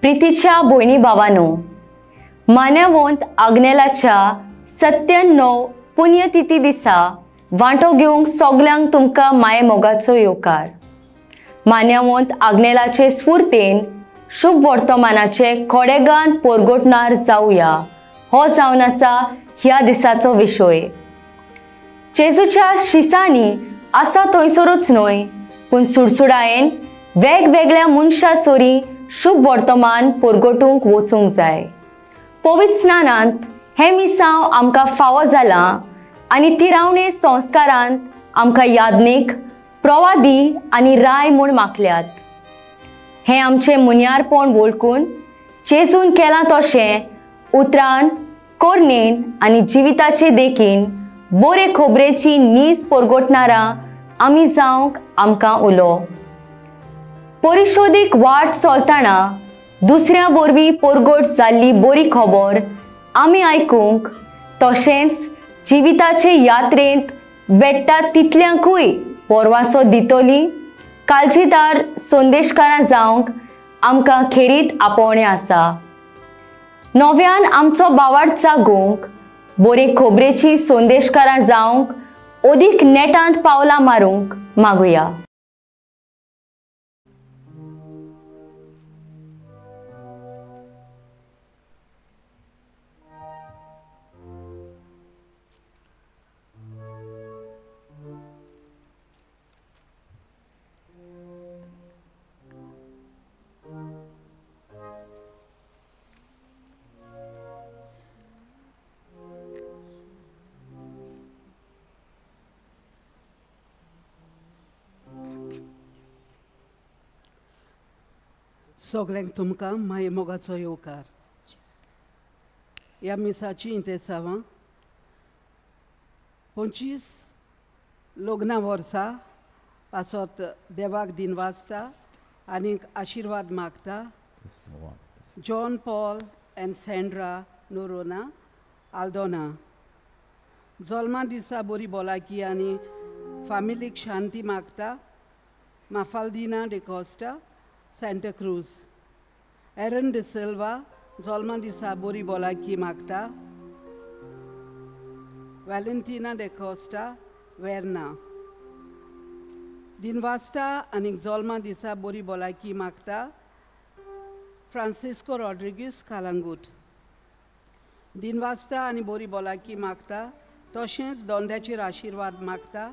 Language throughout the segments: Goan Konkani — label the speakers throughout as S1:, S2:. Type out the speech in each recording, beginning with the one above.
S1: प्रितीच्या भयणी भावानो, मान्यवंत आग्नेलाच्या 97 पुण्यतिथी दिसा वांटो घेवंक सगल्यांक तुमकां माये मोगाचो येवकार। मान्यवंत आग्नेलाचे स्फूर्तेन शुभ वर्तमानाचे खोडेगान पोरगोटणार जावया हो जावन आसा ह्या दिसाचो विशय। जेजूच्या शिसांनी आसा थंयसरूच न्हय पूण सुडसुडायेन वेगवेगळ्या मनशां सोरी शुभ वर्तमान पोरगोटूंक वचूंक जाय। पवित्र स्नानांत हें मिसांव आमकां फावो जालां आनी तिरावणे संस्कारांत आमकां याज्ञीक, प्रवादी आनी राय म्हूण मागल्यात। हें आमचें मुन्यारपण वळखून जेजून केलां तशें उतरान, कोरणेन आनी जिविताचे देखीन बरे खबरेची नीज पोरगोटणारां आमी जावंक आमकां उलो। परिशोधीक वाट चलतना दुसऱ्या वरवीं पोरगोट जाल्ली बरी खबर आमी आयकूंक तशेंच जिविताचे यात्रेंत भेट्टा तितल्यांकूय पोरवासो दितली काळजीदार संदेशकारां जावंक आमकां खेरीत आपोवणें आसा। नव्यान आमचो बावाट जागोवंक बरे खबरेची संदेशकारां जावंक अदीक नेटांत पावलां मारूंक मागुया।
S2: सगल्यांक तुमकां माये मोगाचो येवकार। ह्या मिसाची इंतेसांवां 25 लग्नां वर्सा पासत देवाक दिनवासता आनीक आशिर्वाद मागता। John Paul and Sandra Noronha Aldona जल्मा दिसा बरी भलायकी आनी फामिलीक शांती मागता। Mafaldina D'Costa Santa Cruz. Aaron D'Silva जल्मा दिसा बरी भलायकी मागता। वॅलेंटिना डिकोस्टा वेर्ना दिनवासता आनी जल्मा दिसा बरी भलायकी मागता। फ्रांसिस्को रॉड्रिगीस कालांगूट दिनवासता आनी बरी भलायकी मागता। तशेंच दोंद्याचेर आशिर्वाद मागता।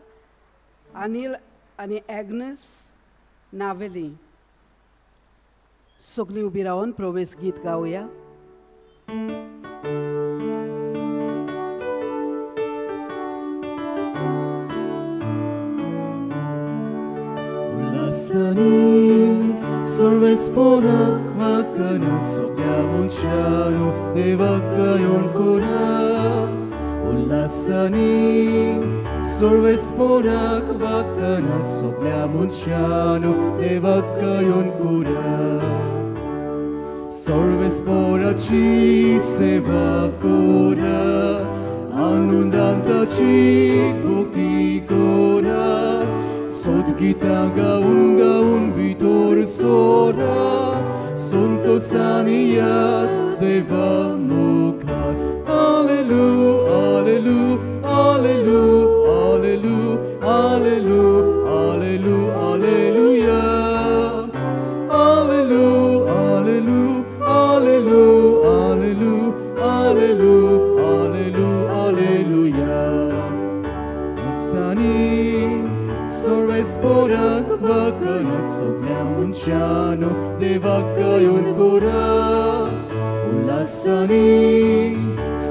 S2: अनिल आनी एग्नेस नावेली। सगळीं उबी रावन प्रवेश गीत गावया।
S3: उल्हासांनी सर्वेस्पोराक वाकनात सगळ्या मनशांनो देवाक येवन करात। उल्हासांनी सर्वेस्पोराक वाकनात सगळ्या मनशांनो देवाक येवन करात। सर्वेस्पोराची सेवा करात, आनंदान ताची भक्ती करात, सद्गीतां गावन गावन भितर सोरात, संतोशान याद देवा मुखार। हालेलू हालेलू हालेलू हालेलू हालेलू हालेलू हालेलुया। हालेलू हालेलू हालेलू हालेलू हालेलू हालेलू हालेलुया। सानी सर्वेस्पोराक वाकनात सगळ्या मनशांनो देवाक येवन करात। उल्हासांनी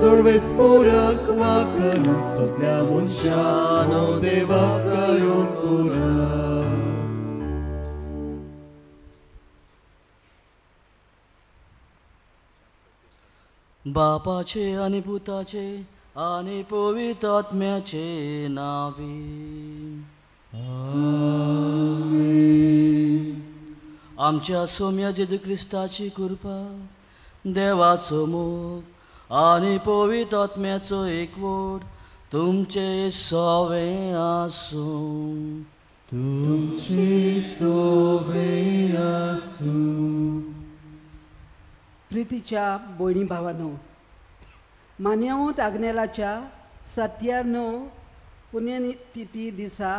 S3: सर्वेस्पोराक वाकनात सगळ्या मनशांनो देवाक येवन करात।
S4: बापाचे आनी पुताचे आनी पवित्र आत्म्याचे नावे
S3: आमेन।
S4: आमच्या सोम्या जेजू क्रिस्ताची कृपा, देवाचो मोग आनी पवित्र आत्म्याचो एकवट तुमचे सवे आसूं।
S3: तुमचे सवे आसूं।
S2: प्रितीच्या भयणी भावानो, मान्यवंत आग्नेलाच्या 97 पुण्यतिथी दिसा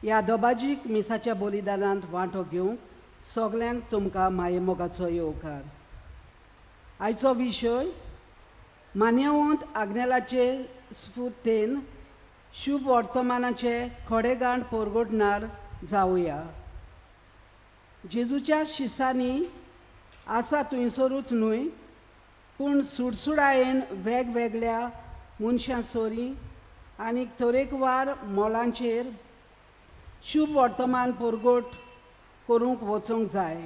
S2: ह्या दोबाजीक मिसाच्या बलिदानांत वांटो घेवंक सगल्यांक तुमकां मायेमोगाचो येवकार. आयचो विशय मान्यवंत आग्नेलाचे स्फूर्तेन शुभ वर्तमानाचे खडेगांठ परगटणार जावया. जेजूच्या शिसांनी आसा थंयसरूच न्हय पूण सुडसुडायेन वेगवेगळ्या मनशां सोरी आनी तरेकवार मोलांचेर शुभ वर्तमान परगट करूंक वचूंक जाय.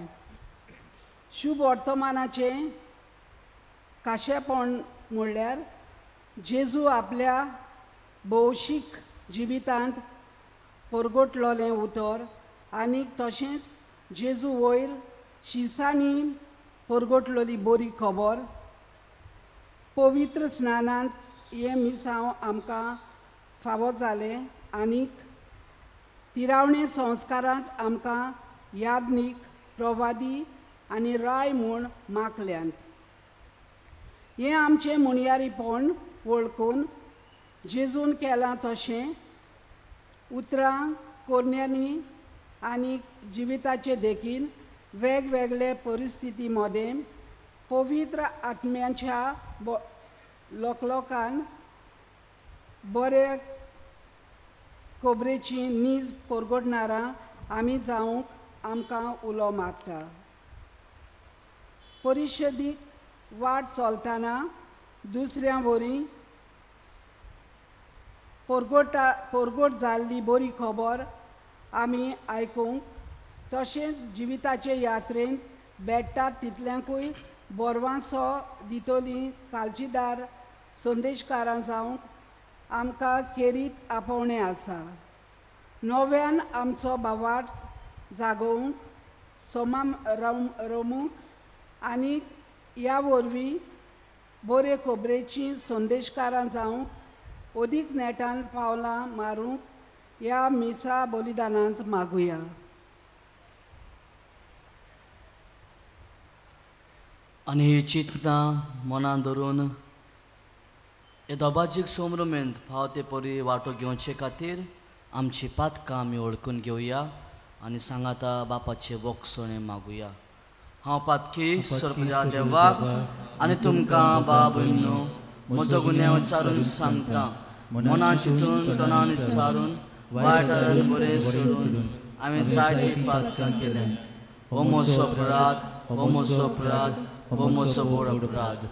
S2: शुभ वर्तमानाचें खाशेपण म्हणल्यार जेजू आपल्या भौशीक जिवितांत परगटलोलें उतर आनी तशेंच जेजू वयर शिसांनी परगटलोली बरी खबर. पवित्र स्नानांत हें मिसांव आमकां फावो जालें आनीक तिरावणे संस्कारांत आमकां याज्ञीक, प्रवादी आनी राय म्हूण मागल्यांत. हें आमचें मुणयारीपण वळखून जेजून केलां तशें उतरां कोरण्यांनी आनी जिविताचे देखीन वेगवेगळे परिस्थिती मदें पवित्र आत्म्याच्या लोकलोकान बरे खबरेची नीज परगटणारां आमी जावंक आमकां उलो मारता. परिशदीक वाट चलतना दुसऱ्या वरी परगट जाल्ली बरी खबर आमी आयकूंक तशेंच जिविताचे यात्रेंत भेट्टात तितल्यांकूय बोरवांसो दितली काळजीदार संदेशकारां जावंक आमकां खेरीत आपोवणें आसा. नव्यान आमचो भावार्थ जागोवंक सोमा रमूंक आनी ह्या वरवीं बरे खबरेची संदेशकारां जावंक अदीक नेटान पावलां मारूंक ह्या मिसा बलिदानांत मागुया.
S4: आनी ही चिंतना मनान धरून हे दोबाजीक सोमरुमेंत फाव ते परी वांटो घेवचे खातीर आमची पातकां आमी वळखून घेवया आनी सांगाता बापाचे बोगसणें मागुया. हांव पातकी सर्पजा देवाक आनी तुमकां बाब न्हू म्हजो गुन्यांव विचारून सांगता. मना चिंतून तणान विचारून वायट बरें सोडून हांवें जायतीं पातकां केल्यांत. हो म्हजो अपराध, हो म्हजो अपराध, हो म्हजो व्हड अपराध.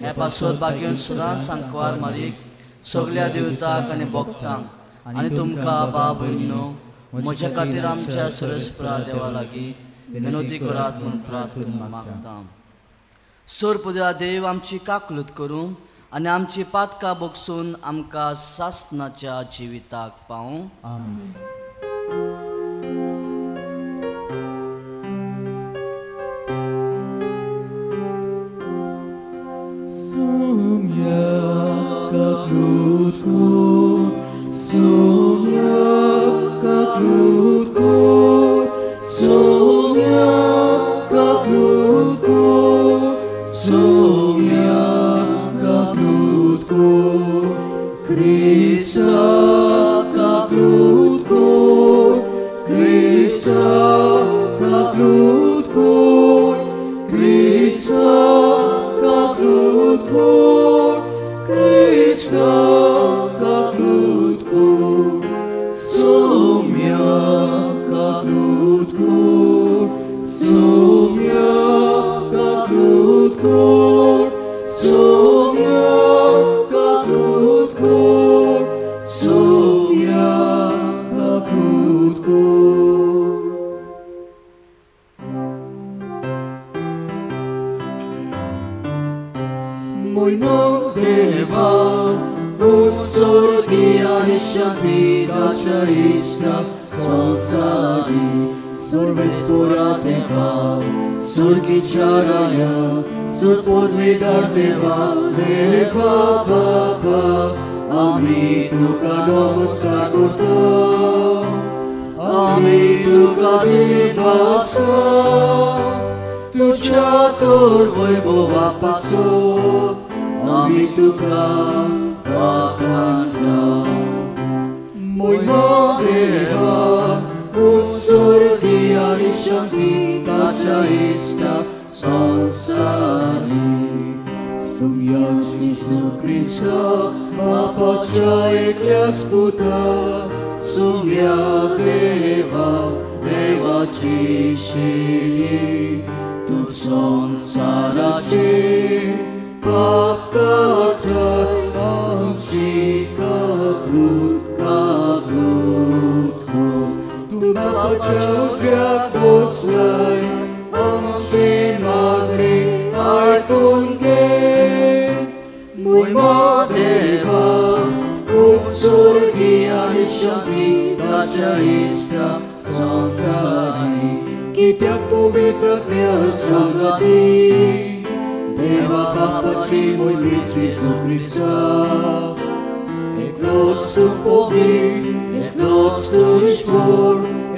S4: हे पासत बागेवन सदांच सांकवार मारीक सगल्या देवताक आनी भक्तांक आनी तुमकां बाब न्हू म्हज्या खातीर आमच्या सरस्परा देवा लागीं विनोती करात म्हूण प्रार्थना मागता. सोरपुद्या देव आमची काकलूत करूं आनी आमची पातकां बगसून आमकां सासनाच्या जिविताक पावूं.
S3: आमेन. तुज्या तोर वैभवा पासत आमी तुका वाखाणटा. मोहिमा देवाक उत्सर्गी आनी शांती ताच्या इश्टा संवसारी. सुम्या जेजू क्रिस्ता बापाच्या एकल्याच पुता सुम्या देवा देवाची शेळी तूं संवसाराचे पाप काडटाय आमची काकूत काकूत कर. तूं बापाच्या उजव्याक बसलाय आमचे मागणे आयकून घे. मोहिमा देवाक उत्सर्गी आनी शांती ताच्या इश्टा संवसारी. कित्याक पवित्र आत्म्या सांगाती देवा बापाची मोहिमे जेजू क्रिस्ता एकलोच तूं पवित्र एकलोच तूं ईश्वर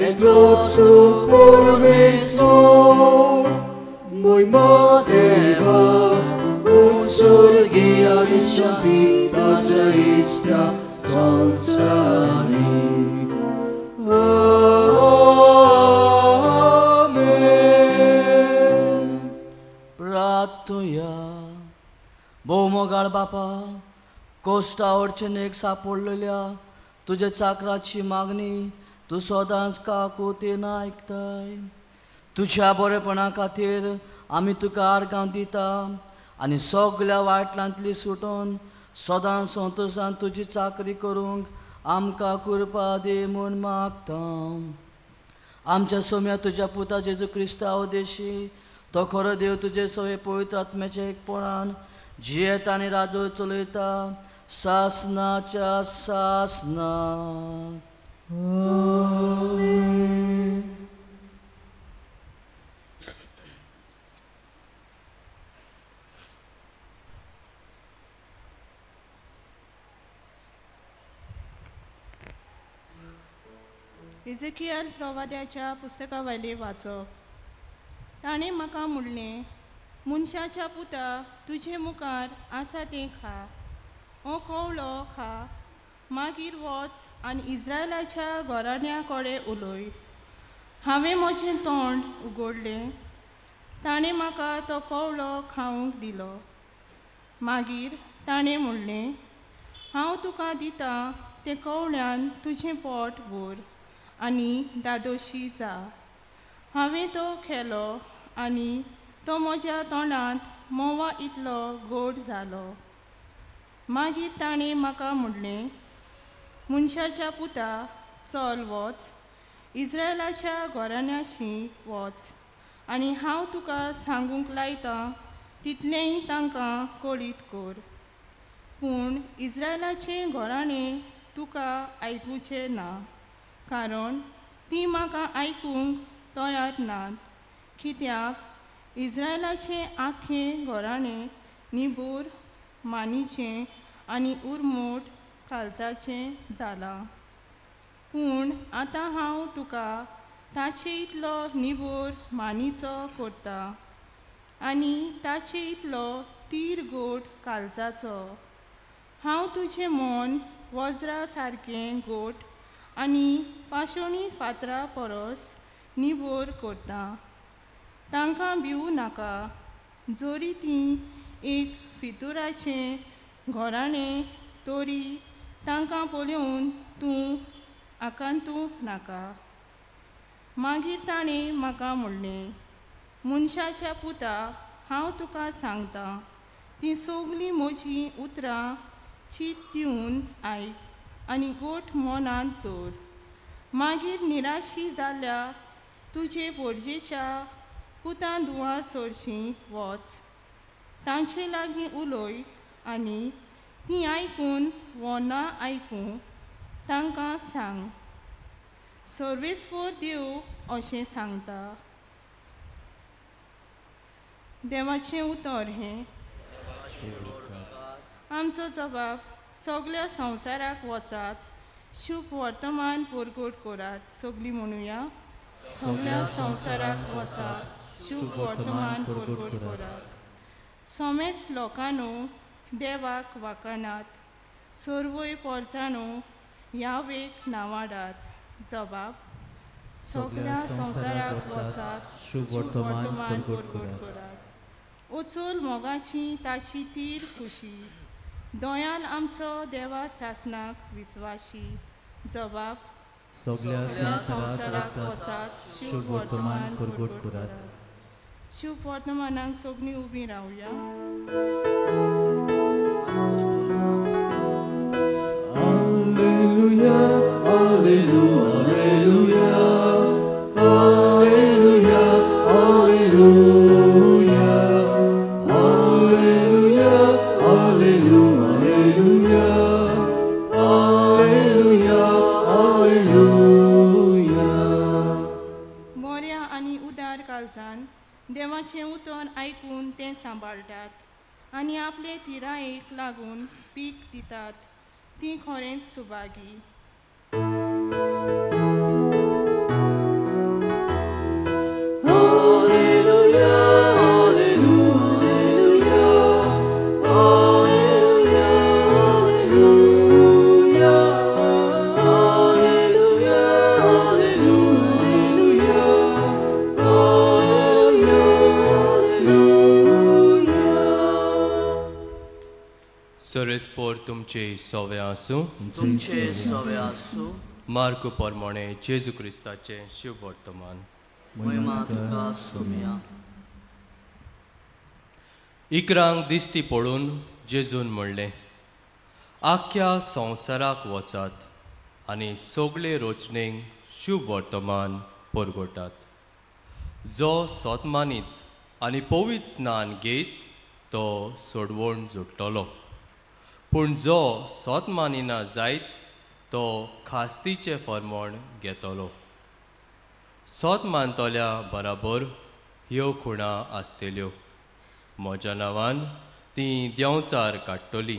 S3: एकलोच तूं परमेश्वर. मोहिमा देवाक उत्सर्गी आनी शांती ताच्या इश्टा संवसारी. आमेन.
S4: प्रार्थुया. भोव मोगाळ बापा, कोश्टा अडचणेक सापडलेल्या तुज्या चाकराची मागणी तूं सदांच काकुतीन आयकताय. तुज्या बरेपणा खातीर आमी तुका आर्गां दिता आनी सगल्या वायटलांतली सुटून सदां संतोशान तुजी चाकरी करूंक आमकां कृपा दी म्हूण मागता. आमच्या सोम्या तुज्या पुता जेजू क्रिस्ता उद्देशी तो खरो देव तुजे सवे पवित्र आत्म्याच्या एकपणान जियेता आनी राजो चलयता सासनाच्या सासना.
S3: आमेन.
S5: इझेकियल प्रवाद्याच्या पुस्तका वयलें वाचप. ताणें म्हाका म्हणलें, मनशाच्या पुता, तुजे मुखार आसा तें खा, हो कवळो खा, मागीर वच आनी इस्रायलाच्या घराण्या कडेन उलय. हांवें म्हजें तोंड उगडलें, ताणें म्हाका तो कवळो खावंक दिलो. मागीर ताणें म्हणलें, हांव तुका दितां तें कवळ्यान तुजें पोट भर आनी दादोशी जा. हांवें तो खेलो आनी तो म्हज्या तोंडांत म्होंवा इतलो गोड जालो. मागीर ताणें म्हाका म्हणलें, मनशाच्या पुता, चल वच, इस्रायलाच्या घराण्याशी वच आनी हांव तुका सांगूंक लायतां तितलेंय तांकां कळीत कर. पूण इस्रायलाचें घराणें तुका आयकुचें ना, कारण तीं म्हाका आयकूंक तयार नात. कित्याक इस्रायलाचें आख्खें घराणें निबूर मानीचें आनी उरमोट काळजाचें जालां. पूण आतां हांव तुका ताचे इतलो निबूर मानीचो करता आनी ताचे इतलो तीर गोड काळजाचो. हांव तुजें मन वज्रा सारकें गोट आनी पाशोणी फातरा परस निबोर करता. तांकां भिवू नाका, जरी तीं एक फितुराचें घराणें तरी तांकां पळोवन तूं आकांतू नाका. मागीर ताणें म्हाका म्हणलें, मनशाच्या पुता, हांव तुका सांगतां तीं सगलीं म्हजीं उतरां चीत दिवन आयक आनी गोठ मनांत दवर. मागीर निराशी जाल्या तुजे पोरजेच्या पुतां धुवां सरशीं वच, तांचे लागीं उलय आनी तीं आयकून वो ना आयकूं तांकां सांग, सर्वेस्पोर देव अशें सांगता. देवाचें उतर हें. आमचो जबाब सगल्या संवसाराक वचात, शुभ वर्तमान परगट करात. सगलीं म्हणुया, सगल्या संवसाराक वचात, शुभ वर्तमान परगट करात. सोमेस लोकांनो देवाक वाकणात, सर्वय पोरजानो यावेक नावाडात. जबाब सगळ्या संवसाराक वचात, शुभ वर्तमान परगट करात. उचल मोगाची ताची तीर खुशी, दोयाल आमचो देवा सासनाक विस्वाशी. जबाब
S3: सगळ्या संवसाराक वचात, शुभ वर्तमान परगट करात.
S5: शुभ वर्तमानाक सगळीं उबी रावया.
S3: Alleluia, alleluia, alleluia, alleluia, alleluia, alleluia, alleluia, alleluia.
S5: मोऱ्या आनी उदार काळजान देवाचें उतर आयकून तें सांबाळटात आनी आपले थिरायेक लागून पीक दितात, ती खरेंच Subhagi.
S3: Alleluia, alleluia, alleluia, alleluia, alleluia, alleluia, alleluia, alleluia.
S6: सरस्पोर तुमचे सवे आसूं.
S4: तुमचे सवे आसूं.
S6: मार्क परमणे जेजू क्रिस्ताचें शुभ वर्तमान.
S4: महिमा तुका सोम्या.
S6: इकरांक दिश्टी पडून जेजून म्हणलें, आख्ख्या संवसाराक वचात आनी सगळे रचणेक शुभ वर्तमान परगटात. जो सतमानीत आनी पवित्र स्नान घेत तो सोडवण जोडटलो, पूण जो सत मानिना जायत तो खास्तीचें फर्मण घेतलो. सत मानतल्या बराबर ह्यो खुणा आसतल्यो, म्हज्या नांवान तीं देंवचार काडटली,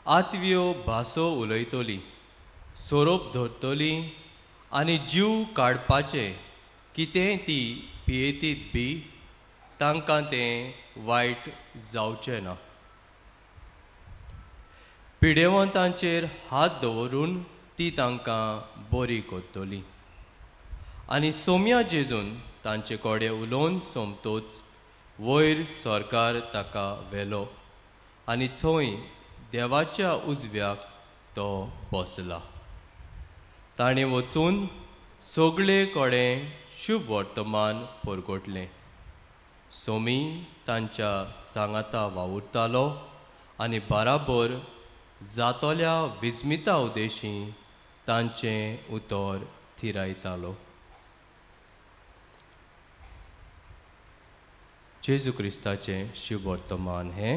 S6: आतव्यो भासो उलयतली, सोरोप धरतली आनी जीव काडपाचें कितेंय ती पियेतीत बी तांकां तें वायट जावचें ना. पिडेवंतांचेर हात दवरून ती तांकां बरी करतली. आनी सोम्या जेजून तांचे कडेन उलोवन सोमतोच वयर सरकार ताका व्हेलो आनी थंय देवाच्या उजव्याक तो बसला. ताणें वचून सगळे कडेन शुभ वर्तमान परगटलें. सोमी तांच्या सांगाता वावुरतालो आनी बराबर जातोल्या विस्मिता उदेशी तांचें उतर थिरायतालो. जेजू क्रिस्ताचें शुभ वर्तमान हें.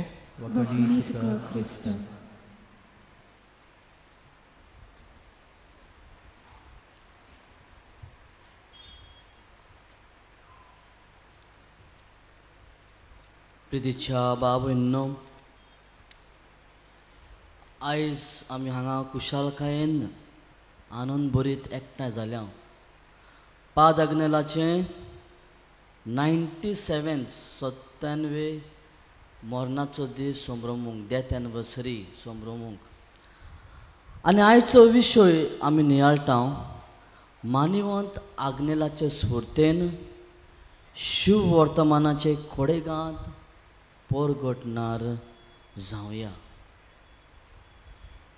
S4: प्रितीच्या बाबूंनो, आयज आमी हांगा कुशालकायेन आनंद भरीत एकठांय जाल्या. पाद आग्नेलाचें 97 97 मरणाचो दीस संभ्रमूंक, डेथ एनिवर्सरी संभ्रमूंक. आनी आयचो विशय आमी नियाळटा मानिवंत आग्नेलाचे स्फुर्तेन शुभ वर्तमानाचे खोडेगांत परगटणार जावया.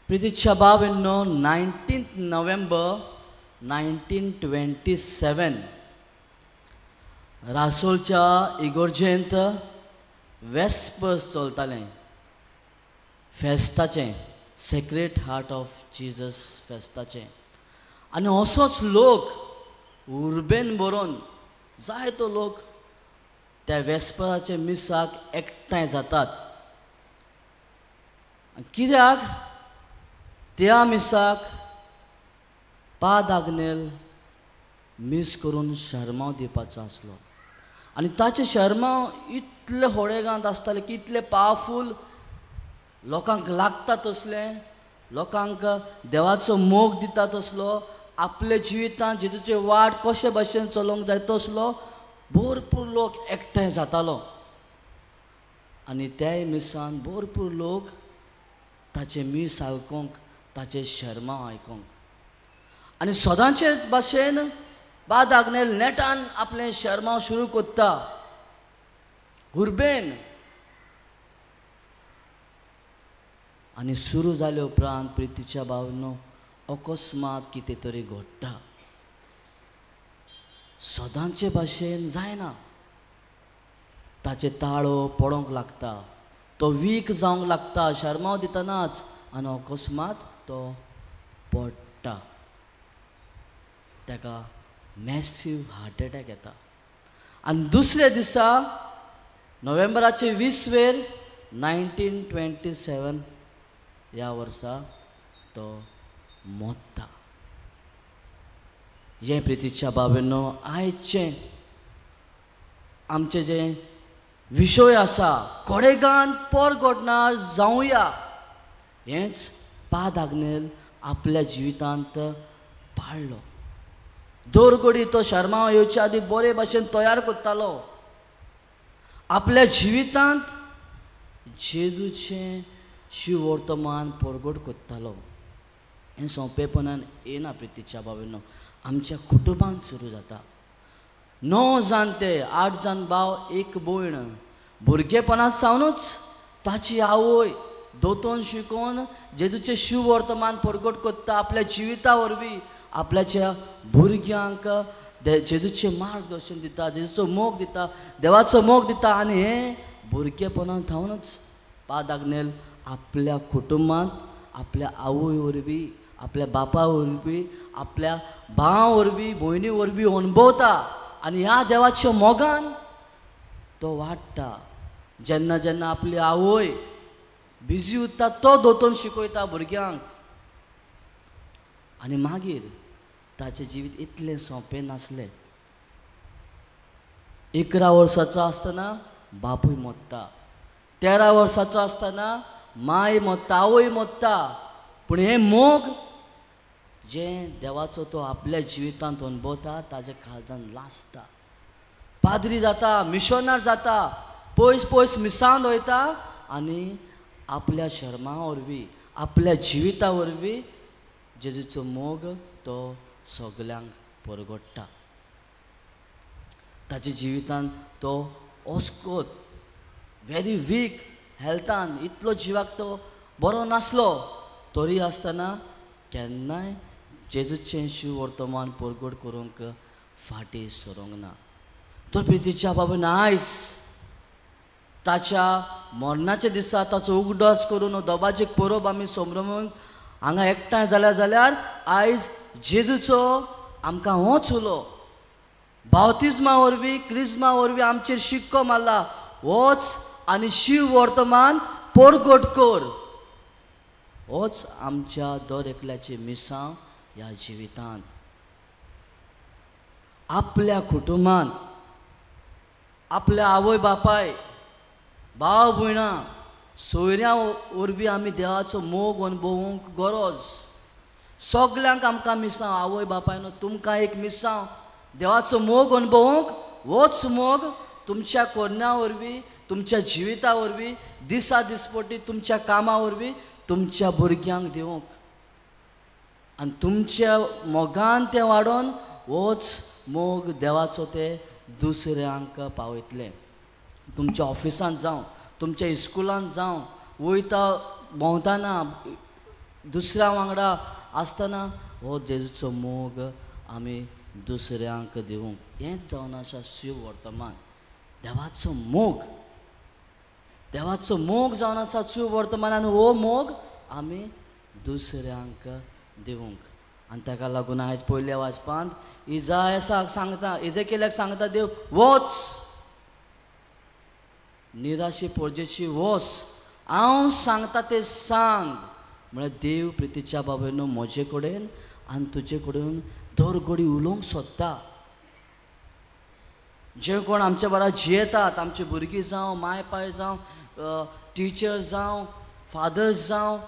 S4: प्रितीच्या बाबींनो, 19 नोव्हेंबर 1927 रासोलच्या इगोर्जेंत वेस्पर्स चलतालें, फेस्ताचें, सेक्रेट हार्ट ऑफ जीजस फेस्ताचें. आनी असोच लोक उर्बेन भरोन जायतो लोक त्या वेस्पराच्या मिसाक एकठांय जातात. कित्याक त्या मिसाक पाद आग्नेल मीस करून शर्मांव दिवपाचो आसलो. आनी ताचे शर्मांव इतले होडेगांत आसताले की इतले पावरफूल, लोकांक लागता तसलें, लोकांक देवाचो मोग दिता तसलो, आपल्या जिवितांत जेजूचे वाट कशे भाशेन चलोवंक जाय तसलो भरपूर लोक एकठांय जातालो आनी त्याय मिसान भरपूर लोक ताचें मीस आयकूंक, ताचें शर्मांव आयकूंक. आनी सदांचे भाशेन बाद आग्नेल नेटान आपलें शर्मांव सुरू करता हुर्बेन. आनी सुरू जाले उपरांत प्रितीच्या भावनो अकस्मात कितें तरी घडटा. सदांचे भाशेन जायना, ताचे ताळो पडोंक लागता, तो वीक जावंक लागता शर्मांव दितनाच आनी अकस्मात तो पडटा. ताका मॅसीव हार्ट एटॅक येता. आनी दुसऱ्या दिसा नोव्हेंबराचे 20 वेर 1927 ह्या वर्सा तो मोत्ता. हें प्रितीच्या बाबेनो आयचें आमचें जें विशय आसा कोडेगान परगटणार जावया, हेंच पाद आग्नेल आपल्या जिवितांत पाळ्ळो. दरगडी तो शर्मांव येवच्या आदी बरे भाशेन तयार करतालो. आपल्या जिवितांत जेजूचें शिववर्तमान परगट करतालो. हें सोंपेपणान येना प्रितीच्या बाबेनो, आमच्या कुटुंबांत सुरू जाता. 9 जाण ते 8 जाण भाव एक भयण. भुरगेपणांत सावनूच ताची आवय दोतोन शिकोवन जेजूचें शिववर्तमान परगट करता. आपल्या जिविता वरवीं आपल्याच्या भुरग्यांक जेजूचें मार्गदर्शन दिता, जेजूचो मोग दिता, देवाचो मोग दिता. आनी हें भुरगेपणांत थावनूच पाद आग्नेल आपल्या कुटुंबांत आपल्या आवय वरवीं, आपल्या बापा वरवीं, आपल्या भाव वरवीं, भयणी वरवीं अणभवता. आनी ह्या देवाच्या मोगान तो वाडटा. जेन्ना जेन्ना आपली आवय बिजी उरता तो दोतोन शिकयता भुरग्यांक. आनी मागीर ताचें जिवीत इतलें सोंपें नासलें. 11 वर्साचो आसतना बापूय मोत्ता, 13 वर्साचो आसतना माय मोत्ता, आवय मोत्ता. पूण हें मोग जें देवाचो तो आपल्या जिवितांत अणभवता ताजे काळजान लासता. पाद्री जाता, मिशनार जाता, पयस पयस मिसांत वयता आनी आपल्या शर्मा वरवीं, आपल्या जिविता वरवीं जेजूचो मोग तो सगल्यांक परगट्टा. ताच्या जिवितांत तो अस्कोत व्हेरी वीक हेल्थान इतलो जिवाक तो बरो नासलो तरी आसतना केन्नाय जेजूचें शिववर्तमान परगट करूंक फाटीं सरूंक ना. तर प्रितीच्या बाबून आयज ताच्या मरणाच्या दिसा ताचो उगडास करून दोबाजीक परब आमी संभ्रमूंक हांगा एकठांय जाल्या जाल्यार आयज जेजूचो आमकां होच उलो बावतिज्मा वरवीं, क्रिज्मा वरवीं आमचेर शिक्को मारला, होच आनी शिववर्तमान परगट कर, होच आमच्या दर एकल्याचें मिसांव ह्या जिवितांत. आपल्या कुटुंबांत आपल्या आवय बापाय, भाव भयणां, सोयऱ्यां वरवीं आमी देवाचो मोग अणभवूंक गरज. सगल्यांक आमकां मिसांव, आवय बापायनो तुमकां एक मिसांव देवाचो मोग अणभवूंक, होच मोग तुमच्या कोरण्या वरवीं, तुमच्या जिविता वरवीं, दिसा दिसपटी तुमच्या कामा वरवीं तुमच्या भुरग्यांक दिवंक. आनी तुमच्या मोगान तें वाडोवन होच मोग देवाचो ते दुसऱ्यांक पावयतले. तुमच्या ऑफिसांत जावं, तुमच्या इस्कुलांत जावं, वयता भोंवतना दुसऱ्या वांगडा आसतना हो जेजूचो मोग आमी दुसऱ्यांक दिवंक. हेंच जावन आसा शिववर्तमान, देवाचो मोग. देवाचो मोग जावन आसा शिववर्तमान आनी हो मोग आमी दुसऱ्यांक दिवंक. आनी ताका लागून आयज पयल्या वाचपांत इजायसाक सांगता, इजेकेल्याक सांगता देव, वच निराशी पोरजेची वच, हांव सांगता तें सांग. म्हळ्यार देव प्रितीच्या बाबेनो म्हजे कडेन आनी तुजे कडेन दर घडी उलोवंक सोदता. जे कोण आमच्या बरा जियेतात, आमची भुरगीं जावं, माय पाय जावं, टिचर्स जावं, फादर्स जावं,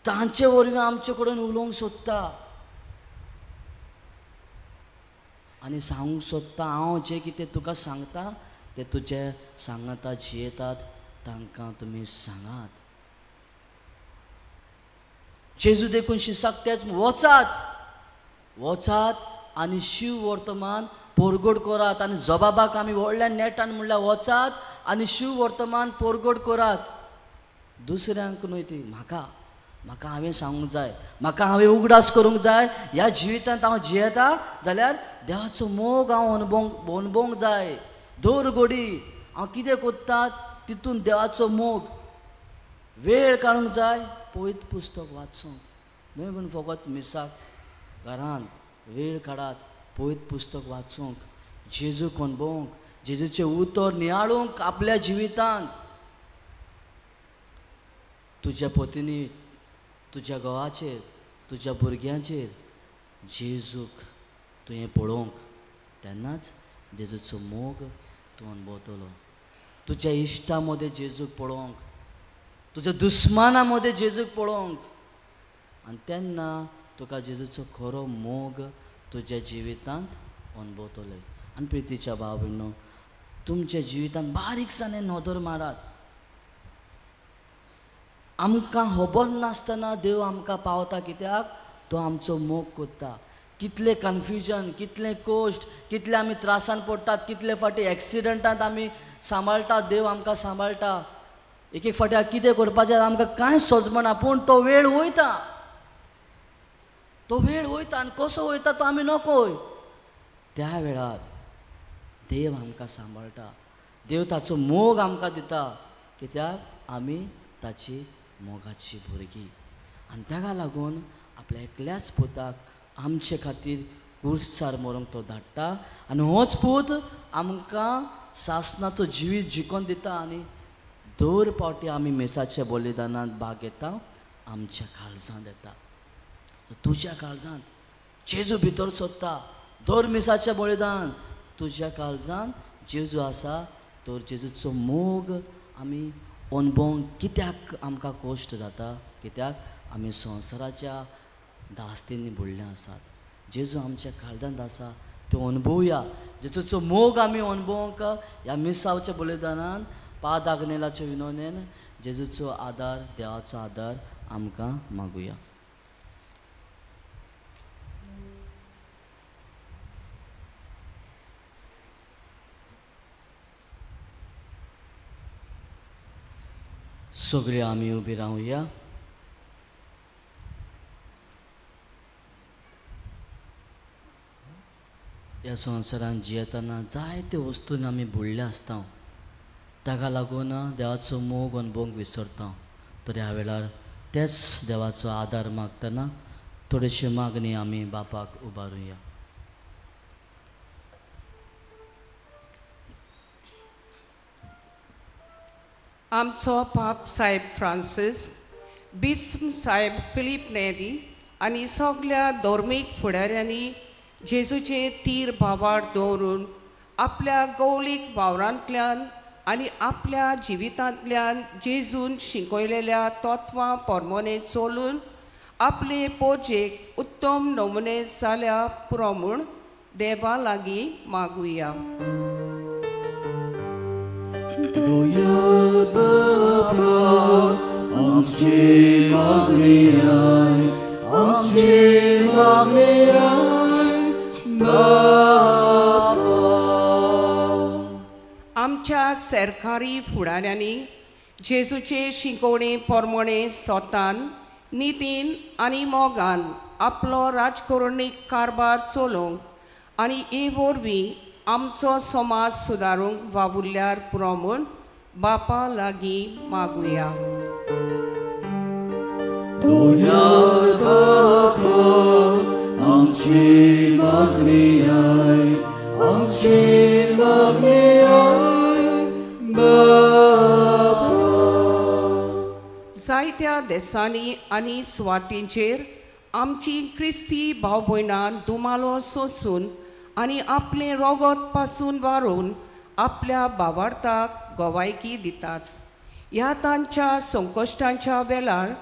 S4: तांचे वरवीं आमचे कडेन उलोवंक सोदता. आनी सांगूंक सोदता हांव जें कितें तुका सांगता तें तुजे सांगाता जियेतात तांकां तुमी सांगात. जेजू देखून शिसाक तेच वचात वचात आनी शिव वर्तमान पोरगोड करात. आनी जबाबाक आमी व्हडल्या नेटान म्हणल्यार वचात आनी शिव वर्तमान पोरगोड करात. दुसऱ्यांक न्हय ती म्हाका म्हाका हांवें सांगूंक जाय, म्हाका हांवें उगडास करूंक जाय. ह्या जिवितांत हांव जियेता जाल्यार देवाचो मोग हांव अणभवंक जाय. दर घडी हांव कितें करता तितून देवाचो मोग. वेळ काडूंक जाय पवित्र पुस्तक वाचूंक, न्हय म्हूण फकत मिसाक घरांत वेळ काडात पवित्र पुस्तक वाचूंक, जेजूक अणभवंक, जेजूचें उतर नियाळूंक आपल्या जिवितांत. तुज्या पतीनी, तुज्या घोवाचेर, तुज्या भुरग्यांचेर जेजूक तुवें पळोवंक, तेन्नाच जेजूचो मोग तूं अणभवतलो. तुज्या इश्टा मदें जेजूक पळोवंक, तुज्या दुस्माना मदें जेजूक पळोवंक, आनी तेन्ना तुका जेजूचो खरो मोग तुज्या जिवितांत अणभवतले. आनी प्रितीच्या भाव भयणो, तुमच्या जिवितांत बारीकसाणेन नदर मारात. आमकां खबर नासतना देव आमकां पावता, कित्याक तो आमचो मोग करता. कितलें कन्फ्युजन, कितलें कश्ट, कितले आमी त्रासान पडटात, कितले फावटी एक्सिडंटांत आमी सांबाळटा, देव आमकां सांबाळटा. एक एक फावटी कितें करपाचें आमकां कांय सोजमना, पूण तो वेळ वयता, तो वेळ वयता आनी कसो वयता तो आमी नकोय. त्या वेळार देव आमकां सांबाळटा, देव ताचो मोग आमकां दिता, कित्याक आमी ताची मोगाची भुरगीं. आनी ताका लागून आपल्या एकल्याच पुताक आमचे खातीर कुर्सार मरूंक तो धाडटा आनी होच पूत आमकां सासनाचो जिवीत जिखोवन दिता. आनी दर पावटी आमी मेसाच्या बलिदानांत भाग घेता, आमच्या काळजांत येता, तुज्या काळजांत जेजू भितर सोदता. दर मिसाचें बलिदान तुज्या काळजांत जेजू आसा तर जेजूचो मोग आमी अणभवंक कित्याक आमकां कश्ट जाता, कित्याक आमी संवसाराच्या दास्तींनी बुडले आसात. जेजू आमच्या काळजांत आसा तो अणभवया. जेजूचो मोग आमी अणभवंक ह्या मिसावच्या बलिदानान पाद आग्नेलाच्या विनवणेन जेजूचो आदार, देवाचो आदार आमकां मागुया. सगळे आमी उबी रावया. ह्या संवसारांत जियेतना जायते वस्तून आमी बुडले आसता, ताका लागून देवाचो मोग अणभवंक विसरता. तर ह्या वेळार तेच देवाचो आदार मागतना थोडेशी मागणी आमी बापाक उबारुया.
S7: आमचो पाप साहेब फ्रांसीस, बिस्म साहेब फिलीप नेरी आनी सगल्या धर्मीक फुडाऱ्यांनी जेजूचे तीर भावार दवरून आपल्या गौलीक वावरांतल्यान आनी आपल्या जिवितांतल्यान जेजून शिकयलेल्या तत्वां परमोने चलून आपले पोजेक उत्तम नमुने जाल्या पुरो म्हूण देवा लागीं मागुया.
S3: बाबा आमची मागणी I, आमची मागणी I बाबा.
S7: आमच्या सरकारी फुडाऱ्यांनी जेजूचे शिकोवणे परमणे सोतान नितीन आनी मोगान आपलो राजकरणीक कारभार चलोवंक आनी हे वरवीं आमचो समाज सुदारूंक वावुरल्यार पुरो म्हूण बापा लागीं मागुया.
S3: बापा आमची मागणी I, आमची मागणी I बापा.
S7: जायत्या देसांनी आनी सुवातींचेर आमची क्रिस्ती भाव भयणां दुमालो सोसून आनी आपलें रोगोत पासून वारोवन आपल्या भावार्थाक गवायकी दितात. ह्या तांच्या संकश्टांच्या वेळार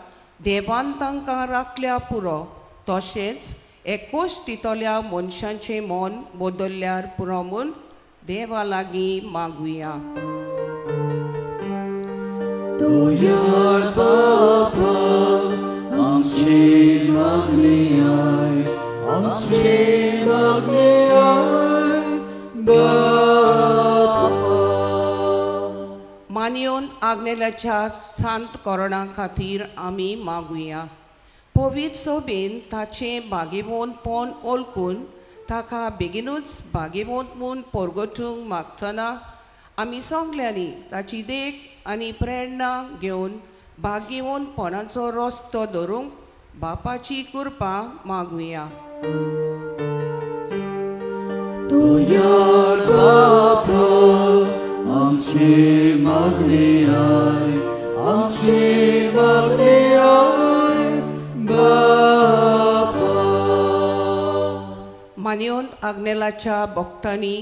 S7: देवान तांकां राखल्या पुरो, तशेंच एकूच दितल्या मनशांचें मन बदल्ल्यार पुरो म्हूण देवा लागीं मागुया.
S3: दयाळ बापा आमचे मागणे I, आमचे मागणे I बापा.
S7: मानयोन आग्नेलाच्या सांत कोरणा खातीर आमी मागुया. पवित्र सोबेन ताचें भागेवंतपण ओळखून ताका बेगीनूच भागेवंत म्हूण परगटूंक मागतना आमी सगल्यांनी ताची देख आनी प्रेरणा घेवन भागेवंतपणाचो रस्तो धरूंक बापाची कृपा मागुया.
S3: दयाळ बापा आमचे मागणे I, आमचे मागणे I बापा.
S7: मानयोन आग्नेलाच्या भक्तांनी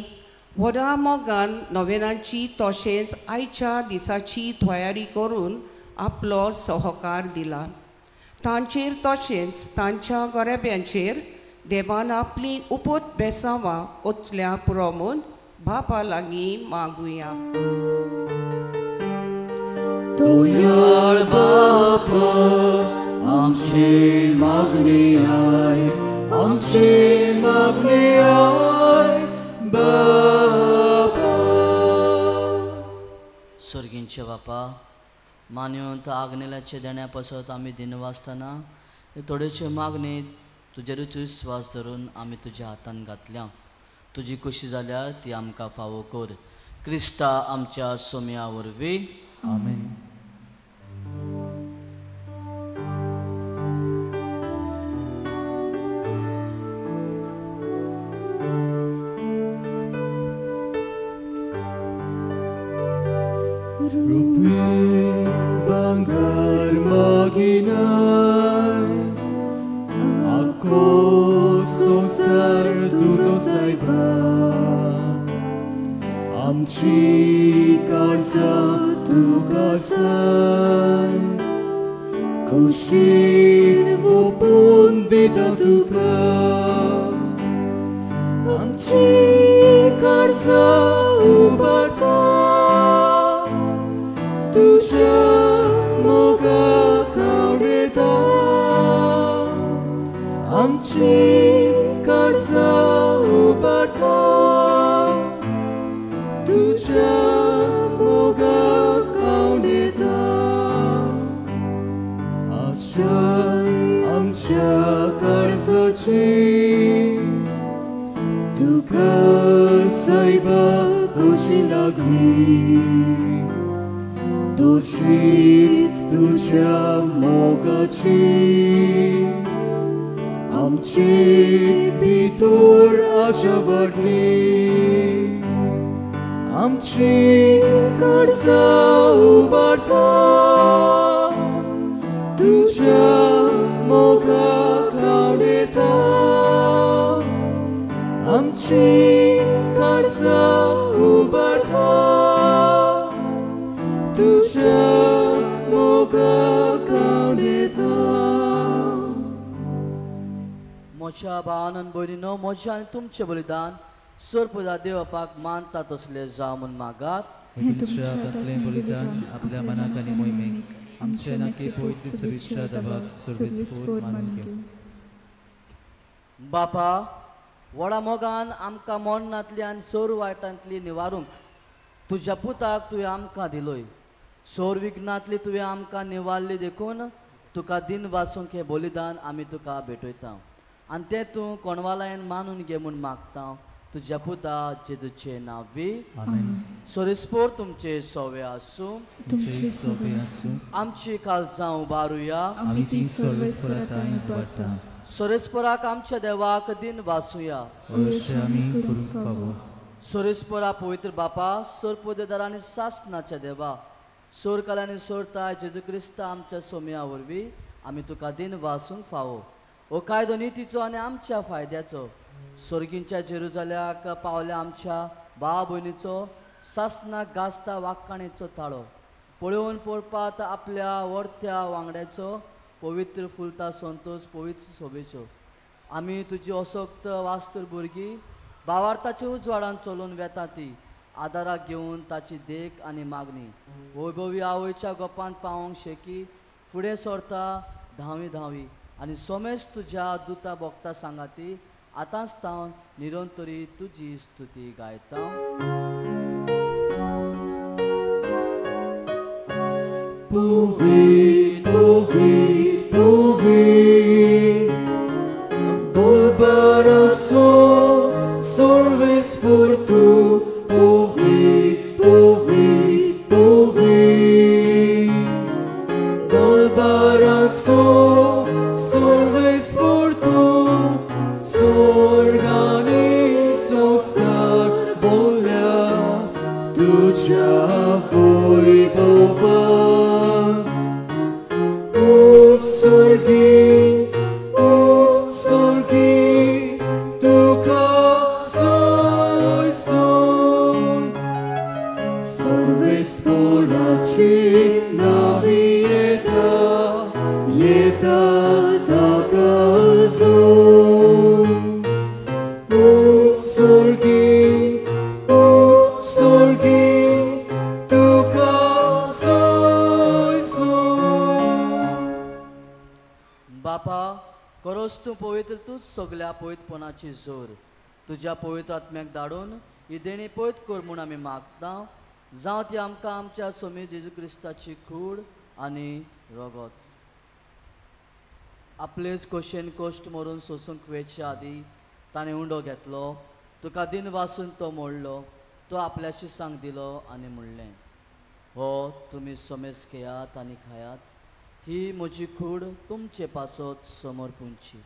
S7: व्हडा मोगान नोवेनाची तशेंच आयच्या दिसाची तयारी करून आपलो सहकार दिला. तांचेर तशेंच तांच्या गोरेब्यांचेर देवान आपली उपत बेसांवां ओतल्या पुरो म्हूण बापा लागीं मागुया.
S3: दयाळ बापा आमचे मागणे I, आमचे मागणे I बापा.
S4: सर्गींचे बापा, मानवंत आग्नेलाचे देण्या पासत आमी दिनवासतना थोडेचे मागणे तुजेरूच विस्वास धरून आमी तुज्या हातान घातल्या. तुजी खुशी जाल्यार ती आमकां फावो कर. क्रिस्ता आमच्या सोम्या वरवीं.
S3: आमेन. रुपी भांगर मागिनाय आखो संवसार तुजो सायबा, आमची काळजां तुका साय खुशीन ओपून दिता तुका, आमची काळजां उबारता तुज्या मोगाक आवडटा, आमची काळजां उबारता तुज्या मोगाक आवडटा. आशा आमच्या काळजाची तुका सायबा खोशी लागली, तशीच तुज्या मोगाची आमचे भितर आशा वाडली, आमची काळजां उबारता तुज्या मोगाक आवडटा, आमची काळजां उबारता तुज्या मोगाक आवडटा.
S4: म्हज्या भावान आनी भयणीनो, म्हजें आनी तुमचें बलिदान सोरपुजा देवपाक मानता तसलें जावं म्हूण मागात.
S3: तुमच्या हातांतलें बलिदान आपल्या मनाक आनी मोहिमेक आमचे नाके पवित्र सविच्छा दबाक सर्वेस्पोर मानून घेवं.
S4: बापा, व्हडा मोगान आमकां मरणांतली आनी सोर वायटांतली निवारूंक तुज्या पुताक तुवें आमकां दिलोय. सोर विघ्नांतली तुवें आमकां निवारली देखून तुका दिन वासूंक हें बलिदान आमी तुका भेटयता आनी तें तूं कोणवालायन मानून घे म्हूण मागता. तुज्या पुता जेजूचे नांवी.
S3: आमेन.
S4: सोरेस्पोर तुमचे सोवे आसूं.
S3: तुमचे सोवे आसूं.
S4: आमची काळजां उबारुया.
S3: आमी ती सोरेस्पोरा थांय उबारता.
S4: सोरेस्पोराक आमच्या देवाक दिन वासूया.
S3: अवश्य आमी करूंक फावो.
S4: सोरेस्पोरा पवित्र बापा, सोरपोदेदार आनी सासनाच्या देवा, सोरकाल आनी सोरताय जेजू क्रिस्ता आमच्या सोम्या वरवीं आमी तुका दिन वासूंक फावो. हो कायदो नितीचो आनी आमच्या फायद्याचो सोर्गींच्या जेरुजाल्याक पावल्या आमच्या भाव भयणीचो सासनाक गाजता वाक्काणेचो ताळो पळोवन पळपात आपल्या वर्त्या वांगड्याचो पवित्र फुलता संतोष पवित्र सोबेचो आमी तुजी असक्त वास्तूर भुरगीं भावार्थाच्या उजवाडान चलून वेता ती आदाराक घेवन ताची देख आनी मागणी वैभवी आवयच्या गोपांत पावोंक शेकी फुडें सरता धांवी धांवी आनी सोमेश तुज्या दुता भोगता सांगाती आतांच तावन निरंतरी तुजी स्तुती गायता.
S8: Pouvez, pouvez, pouvez, Dolbarazzo, sorves por tu, pouvez, pouvez, pouvez, Dolbarazzo, sorves por tu, sorgani sosar bolya, tuja voi bova. Utsorgi, tuka soy son. Sorves porachi navieta, yeta takazu. Utsorgi, utsorgi, tuka soy son.
S4: बापा करोस तूं पवित्र तूंच सगल्या पवित्रपणाची जोर तुज्या पवित्र आत्म्याक धाडून ही देणी पवित्र कर म्हूण आमी मागता. जावं ती आमकां आमच्या स्वामी जेजू क्रिस्ताची कूड आनी रगत. आपलेच खोशेन कश्ट मरून सोसूंक वेचे आदी ताणें उंडो घेतलो, तुका दिन वासून तो मोडलो, तो आपल्याशी सांग दिलो आनी म्हणलें, हो तुमी समेज घेयात आनी खायात, ही म्हजी कूड तुमचे पासत समर्पूंची.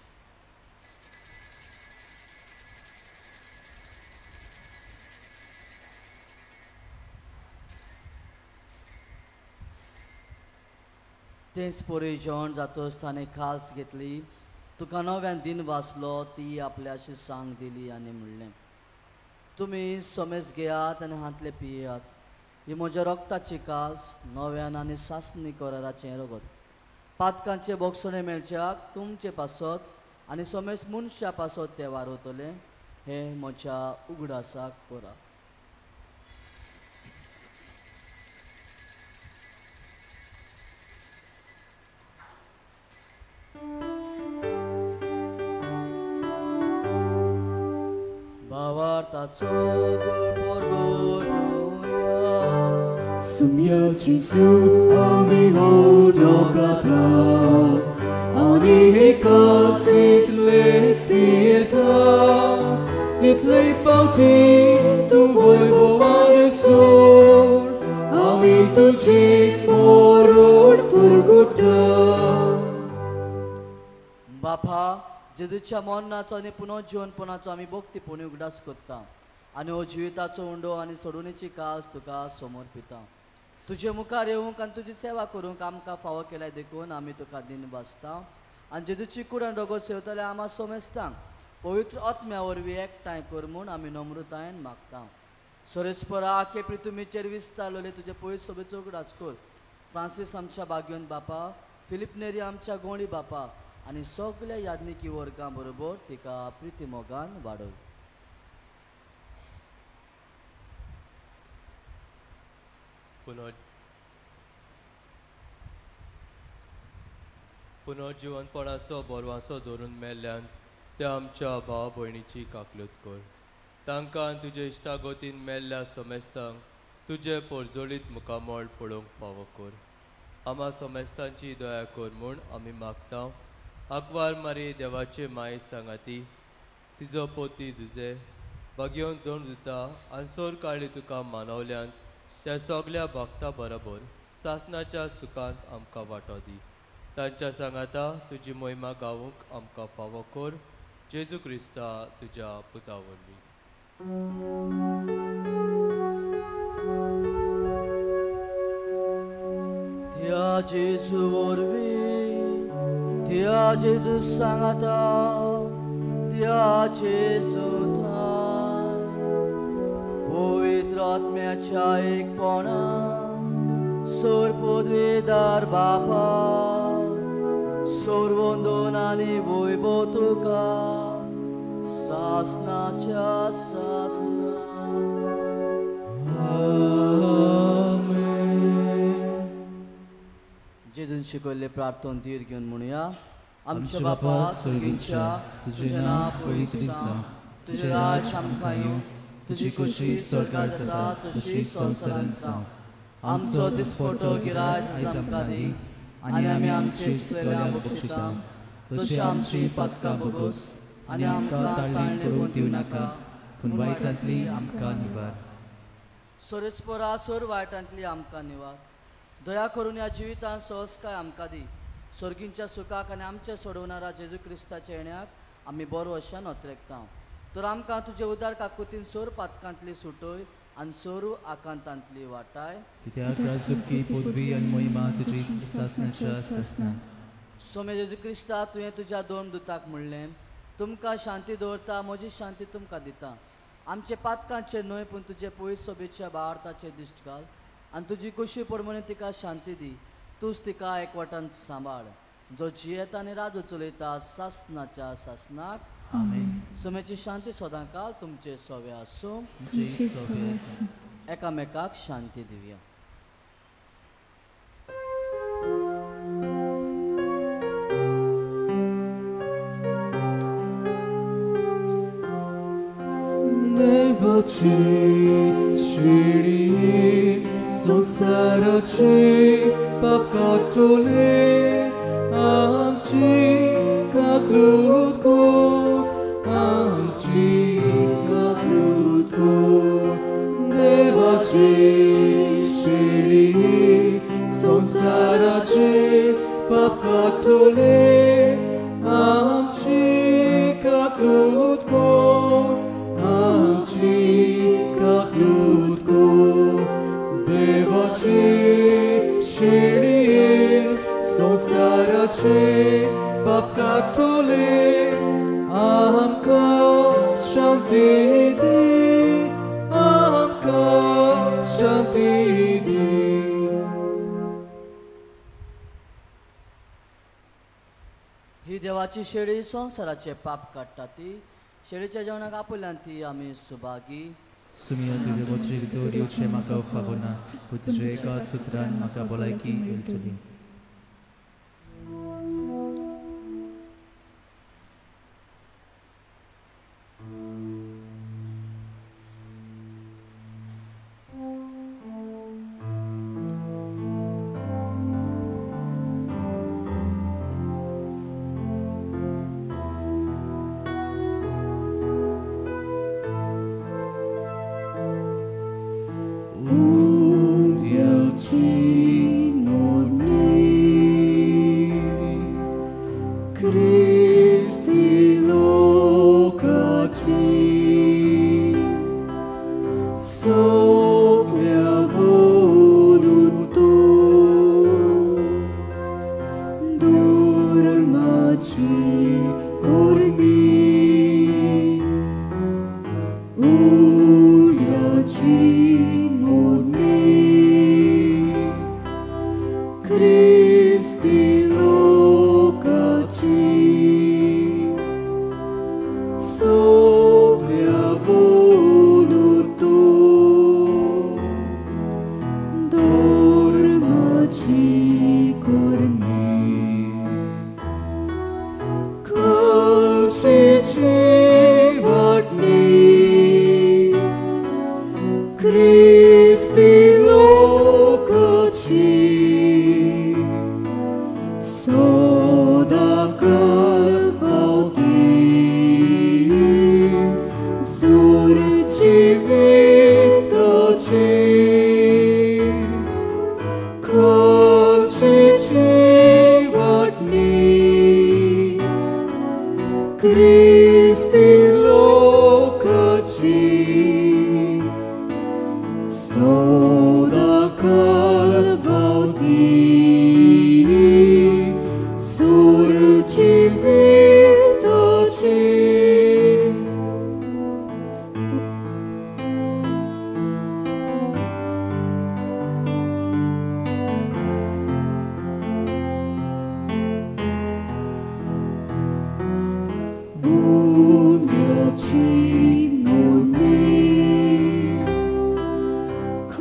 S4: तेच परी जेवण जातच ताणें खास घेतली, तुका नव्यान दिन वाचलो, ती आपल्याशी सांग दिली आनी म्हणलें, तुमी समेज घेयात आनी हांतले पियात, ही म्हज्या रक्ताची कास नव्यान आनी सासणी कराराचें रगत, पातकांचे बोगसणे मेळच्याक तुमचे पासत आनी समेज मनशा पासत ते वारवतले, हें म्हज्या उगडासाक करा. भावार्थाचो
S8: Sumya Jesu ami hodokata ani hikatsikle pieta title fauti tu voi bovanesor ami tuji morod purguta.
S4: बापा जेजूच्या मरणाचो आनी पुनर्जीवनपणाचो आमी भक्तीपणी उगडास करता आनी हो जिविताचो उंडो आनी सोडवणेची कास तुका समर्पिता. तुजे मुखार येवंक आनी तुजी सेवा करूंक आमकां फावो केल्या देखून आमी तुका दिन वाचता आनी जेजूची कूड आनी रगत सेवतले आमा सोमेस्तांक पवित्र आत्म्या वरवीं एकठांय कर म्हूण आमी नम्रतायेन मागता. सोरेस्परा आखे पृथ्वीचेर विस्तारलेले तुजे पवित्र सभेचो उगडास कर. फ्रांसीस आमच्या बागयोन बापा, फिलीप नेरी आमच्या गोंडी बापा आनी सगल्या याज्ञिकी वर्गां बरोबर तिका प्रिती मोगान वाडय.
S6: पुनर्जिवनपणाचो बोरवासो धरून मेल्ल्यान त्या आमच्या भाव भयणीची काकलूत कर. तांकां तुजे इश्टागतीन मेल्ल्या समेस्तांक तुजे पोरजोळीत मुखामळ पळोवंक फावो कर. आमा समेस्तांची दया कर म्हूण आमी मागता. आकवार मारी देवाचे माये सांगाती तिजो पोती जुजे बागेवन दोन दिता आनी सोर काळी तुका मानवल्यान त्या सगल्या भक्ता बरोबर सासनाच्या सुखांत आमकां वांटो दी. तांच्या सांगाता तुजी मोहिमा गावूंक आमकां फावो कर. जेजू क्रिस्ता तुज्या पुता वरवीं.
S4: त्या जेजू वरवीं, त्या जेजू सांगाता, त्या जेजू थाय पवित्र आत्म्याच्या एकपणान सोर पदवीदार बापा सोरवंदून आनी वैभव तुका सासनाच्या सासना.
S8: आमेन.
S4: जेजून शिकयल्ले प्रार्थन धीर घेवन म्हणुया.
S3: आमच्या बापा स्वर्गींच्या, तुजें नांव पवित्र जावं, तुजें राज्य आमकां येवं, तुजी खोशी स्वर्गार जाता तशी संवसारांत जावं. आमचो दिसपटो गिराज आयज आमकां दी आनी आमी आमचे चुकल्याक बक्षिता तशी आमची पातकां भोगोस आनी आमकां ताळणेक पडूंक दिवं नाका, पूण वायटांतली आमकां निवार.
S4: सोरेस्पोरा सोर वायटांतली आमकां निवार. दया करून ह्या जिवितांत सहजकाय आमकां दी. स्वर्गींच्या सुखाक आनी आमच्या सोडवणारा जेजू क्रिस्ताच्या येण्याक आमी बरो अशान अत्रेकता. तर आमकां तुजे उदार काकुतीन सोर पातकांतली सुटय आनी सोरू आकांतांतली वाटाय.
S3: कित्याक राजकी पदवी आनी महिमा तुजीच सासनाच्या सासना.
S4: सोमे जेजू क्रिस्ता, तुवें तुज्या दोन दुताक म्हणलें, तुमकां शांती दवरता, म्हजी शांती तुमकां दिता. आमचे पातकांचे न्हय पूण तुजे पयस सोबेच्या भारताचे दिश्ट घाल आनी तुजी कुशी प्रमाणे तिका शांती दी. तूंच तिका एकवटान सांबाळ, जो जियेता आनी राजू चलयता सासनाच्या सासनाक.
S3: आमेन.
S4: सोम्याची शांती सदांकाल तुमचे सोवे आसूं. एकामेकाक शांती दिवया.
S8: देवाची शिडी संवसाराची पाप काडटले, आमची काकलूत कर, आमची काकलूत कर. देवाची शिडी संवसाराची पाप काडटले, आमची काकलूत कर, आमची काकलूत कर. देवाची शिडी संवसाराचे पाप काडटले, आमकां शांती दी, आमकां शांती दी.
S4: ही देवाची शेळी संवसाराचे पाप काडटा ती शेळीच्या जेवणाक आपल्यान ती आमी सुभागी.
S3: सुमिया, तुवें म्हजे भितर येवचें म्हाका फावना, पूण तुज्या एकाच सुत्रान म्हाका भलायकी मेळटली.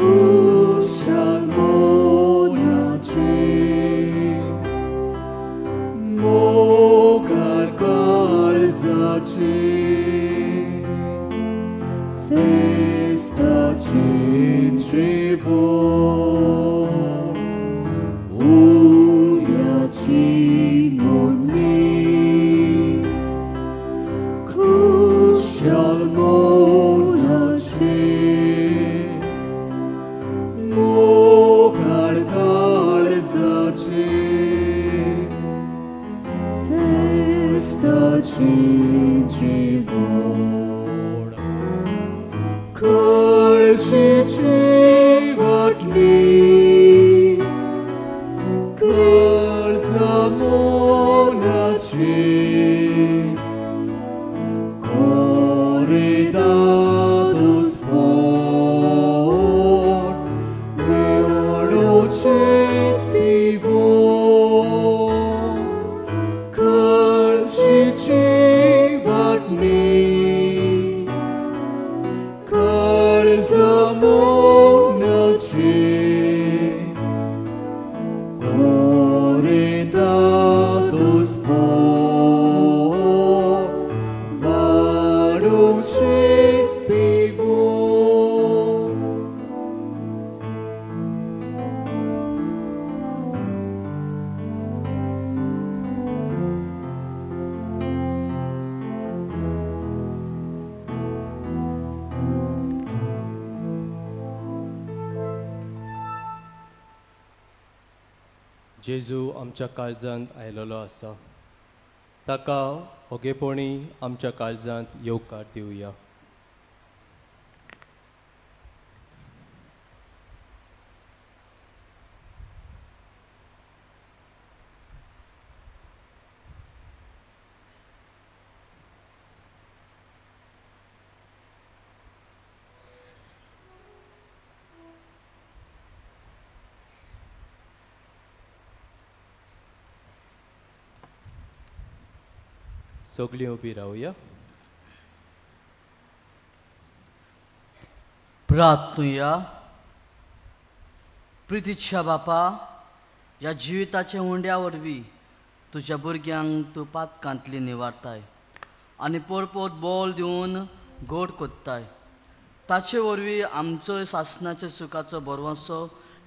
S8: कुशल मोनाचे मोगाळ काळजाचे फेस्ताचें जेवण उड्याची मोडणी कुशल मोनाचे मोगाळ काळजाचे फेस्ताचें जेवण कळशीची वाटणी काळजा मोनाची कोरेदादोस पोर वेवडोचें पिवोन कळशीची वाटणी काळजा मोनाची कोरेदादोस पोर वाडोचें पिवोन.
S6: जेजू आमच्या काळजांत आयलेलो आसा, ताका ओगेपणी आमच्या काळजांत येवकार दिवया. सगळीं उबी रावया.
S4: प्रार्थनुया. प्रितीच्या बापा, ह्या जिविताच्या हुंड्या वरवीं तुज्या भुरग्यांक तूं पातकांतली निवारताय आनी पोरपोत बोल दिवन गोड कोत्ताय. ताचे वरवीं आमचोय सासणाच्या सुखाचो भरवंसो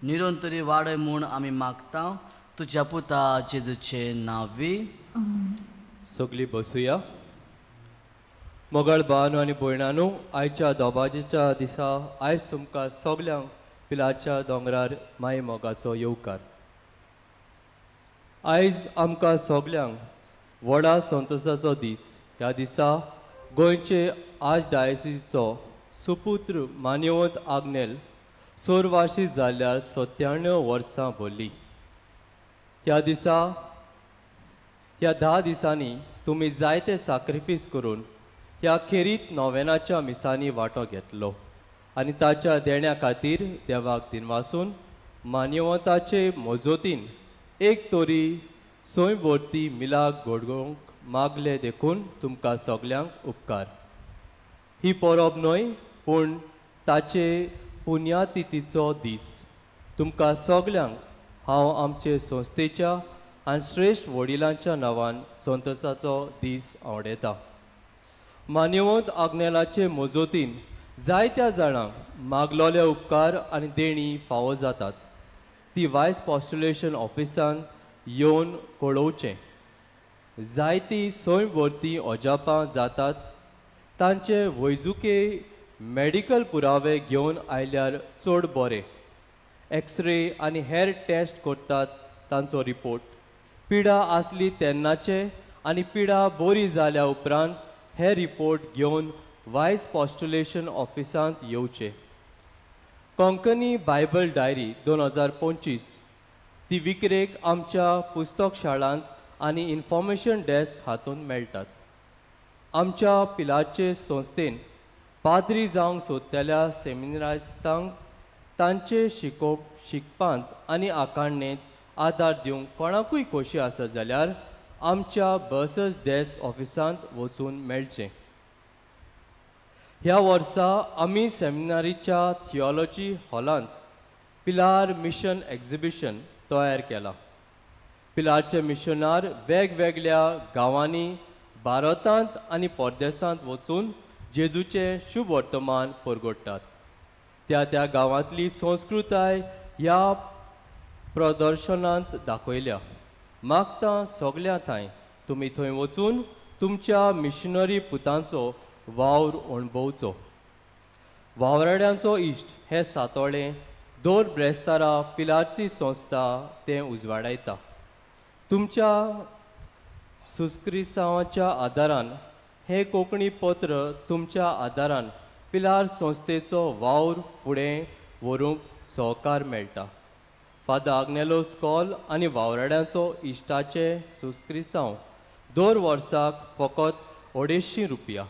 S4: निरंतरी वाडय म्हूण आमी मागता तुज्या पुता जेजूचे नांवी.
S6: सगळीं बसुया. मोगाळ भावानू आनी भयणानू, आयच्या दोबाजीच्या दिसा आयज तुमकां सगल्यांक पिलाच्या दोंगरार माय मोगाचो येवकार. आयज आमकां सगल्यांक व्हडा संतोशाचो दीस. ह्या दिसा गोंयचे आर्चडायसिसचो सुपुत्र मान्यवंत आग्नेल सोरवाशी जाल्ल्या 97 वर्सां भरलीं. ह्या दिसा ह्या 10 दिसांनी तुमी जायते साक्रिफीस करून ह्या खेरीत नोवेनाच्या मिसांनी वांटो घेतलो आनी ताच्या देण्या खातीर देवाक दिनवासून मान्यवंताचे मजतीन एक तरी स्वयंवर्ती मिलाक घडोवंक मागले देखून तुमकां सगल्यांक उपकार. ही परब न्हय पूण ताचे पुण्यातिथीचो दीस. तुमकां सगल्यांक हांव आमचे संस्थेच्या आनी श्रेश्ठ वडिलांच्या नांवान संतोशाचो दीस आवडयता. मान्यवंत आग्नेलाचे मजतीन जायत्या जाणांक मागलोले उपकार आनी देणी फावो जातात ती वायस पॉस्टुलेशन ऑफिसांत येवन कळोवचें. जायतीं स्वयंवर्ती अजापां जातात तांचे वैजुके मेडिकल पुरावे घेवन आयल्यार चड बरें. एक्सरे आनी हेर टेस्ट करतात तांचो रिपोर्ट पिडा आसली तेन्नाचे आनी पिडा बरी जाल्या उपरांत हे रिपोर्ट घेवन वायस पॉस्टुलेशन ऑफिसांत येवचे. कोंकणी बायबल डायरी 2025 ती विक्रेक आमच्या पुस्तक शाळांत आनी इन्फॉर्मेशन डेस्क हातूंत मेळटात. आमच्या पिलाचे संस्थेन पाद्री जावंक सोदतल्या सेमिनारिस्तांक तांचे शिकपांत आनी आकारणेंत आदार दिवंक कोणाकूय खोशी आसा जाल्यार आमच्या बसस डेस्क ऑफिसांत वचून मेळचें. ह्या वर्सा आमी सेमिनारीच्या थियोलॉजी हॉलांत पिलार मिशन एक्झिबिशन तयार केलां. पिलारचे मिशनार वेगवेगळ्या गांवांनी भारतांत आनी परदेसांत वचून जेजूचें शुभ वर्तमान परगट्टात. त्या त्या गांवांतली संस्कृताय ह्या प्रदर्शनांत दाखयल्या. मागता सगल्या थंय तुमी थंय वचून तुमच्या मिशनरी पुतांचो वावर अणभवचो. वावराड्यांचो इश्ट हें सातोळें दर ब्रेस्तारा पिलारची संस्था तें उजवाडायता. तुमच्या सुस्क्रिसांवाच्या आदारान हें कोंकणी पत्र तुमच्या आदारान पिलार संस्थेचो वावर फुडें व्हरूंक सहकार मेळटा. फादर आग्नेलो स्कॉल आनी वावराड्यांचो इश्टाचें सुस्क्रिसांव दर वर्साक फकत 250 रुपया.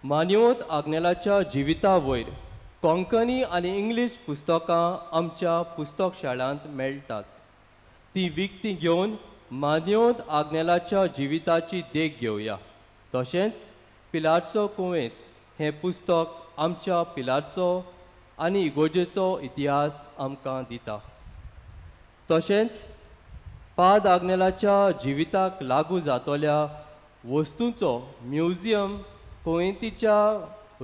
S6: मान्यवंत आग्नेलाच्या जिविता वयर कोंकणी आनी इंग्लीश पुस्तकां आमच्या पुस्तक शाळांत मेळटात. ती विकती घेवन मान्यवंत आग्नेलाच्या जिविताची देख घेवया. तशेंच पिलारचो कुवेंत हें पुस्तक आमच्या पिलारचो आनी इगोजेचो इतिहास आमकां दिता. तशेंच पाद आग्नेलाच्या जिविताक लागू जातल्या वस्तूंचो म्युझियम कोयंतीच्या